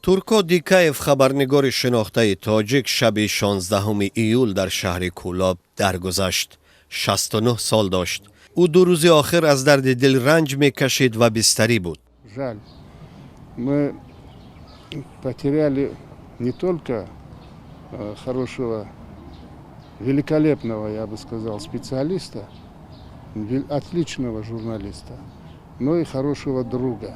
Турко Дикаев, хабарнигори шинохтаи тоҷик, шаби 16 июл дар шаҳри Кӯлоб даргузашт. 69 сол дошт. Ӯ 2 рӯзи охир аз дарди дил ранҷ мекашид ва бистарӣ буд. Жаль, мы потеряли не только хорошего, великолепного, я бы сказал, специалиста, отличного журналиста, но и хорошего друга.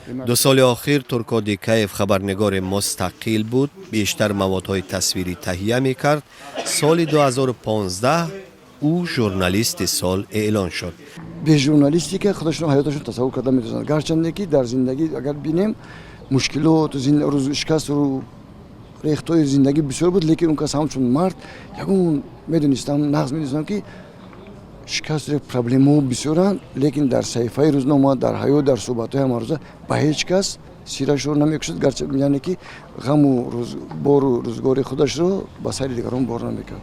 2 соли охир Турко Дикаев хабарнигори мустақил буд, бештар маводҳои тасвирӣ таҳия мекард. Соли 2015 ӯ журналисти сол эълон шуд. Бе журналистика худашон ҳаёташон тасаввур карда метавонанд. Гарчанде ки дар зиндагӣ агар бинем, мушкилоту шикасту рехтҳои зиндагӣ бисёр буд, лекин он кас ҳамчун мард ягон медонистам, нағз медонистам, ки шикасту проблемаҳо бисёранд, лекин дар саҳифаи рӯзнома, дар ҳаёт, дар суҳбатҳои ҳамарӯза ба ҳеҷ кас сирашро намекушад. Гарча, яъне ки ғаму бору рӯзгори худашро ба сари дигарон бор намекард.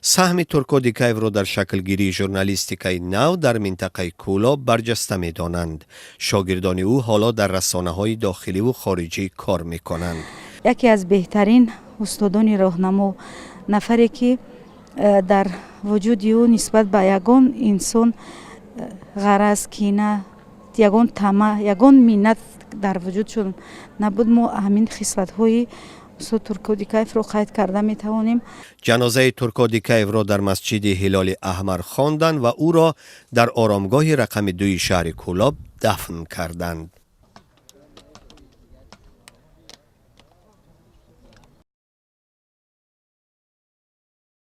Саҳми Турко Дикаевро дар шаклгирии журналистикаи нав дар минтақаи Кӯлоб барҷаста медонанд. Шогирдони ӯ ҳоло дар расонаҳои дохиливу хориҷӣ кор мекунанд. Яке аз беҳтарин устодони роҳнамо, нафаре ки дар вуҷуди ӯ нисбат ба ягон инсон ғараз, кина, ягон тама, ягон миннат дар вуҷудшон набуд. Мо ҳамин хислатҳои устод Турко Дикаевро қайд карда метавонем. Ҷанозаи Турко Дикаевро дар масҷиди Ҳилоли Аҳмар хонданд ва ӯро дар оромгоҳи рақами 2-и шаҳри Кӯлоб дафн карданд.